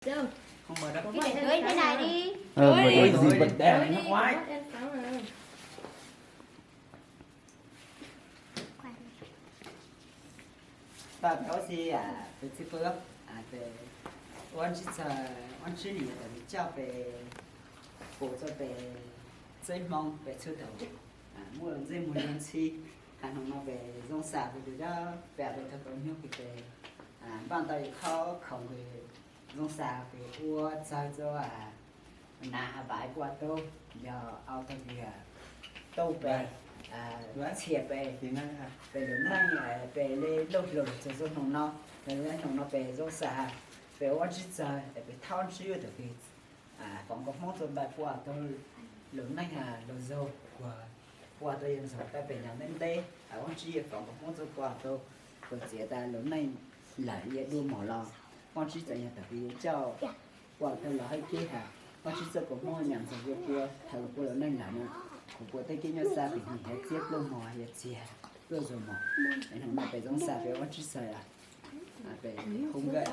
Không mở đâu. Cái này tưới thế này đi. Ờ, mở đi. Ôi, gì bật đèn nó quái. Peb ua si, peb txhib pw, peb ua ntsis txog, ua ntsis nim yog tam li coj peb pum txog peb txwj Hmoob peb txhua tus muaj ntsej muag zoo ntxhi. Hais hnub no peb zoo xav peb tus dab peb peb tau tau nyob peb npaj tau ib qho khoom peb zoo xav peb ua txog txog na has pais puas tau, yog au tau tias tau peb txhiam peb, peb lub neej peb li lub hluas txog txog hnub no, hnub no peb zoo xav peb ua ntsis txog peb thaub ntsib ua tam peb foom koob hmoov txog pais puas tau lub neej los zog, puas tau yog ntxhov tau peb nyob ntev ntev, ua ntsis foom koob hmoov txog puas tau, puas txiav tas lub neej lawm yog dua mov los, ua ntsis txog yog tam peb coj puas tau los hais kev has, ua ntsis txog koob hmoov nyob ntxhov yog puas tau puas lub neej lawm no, kuv puas tej kev nyob xa pem hnub txiab pluaj mov yog txiag pluaj zog mov, hnub no peb zoo xav peb ua ntsis txog peb hu nkawm.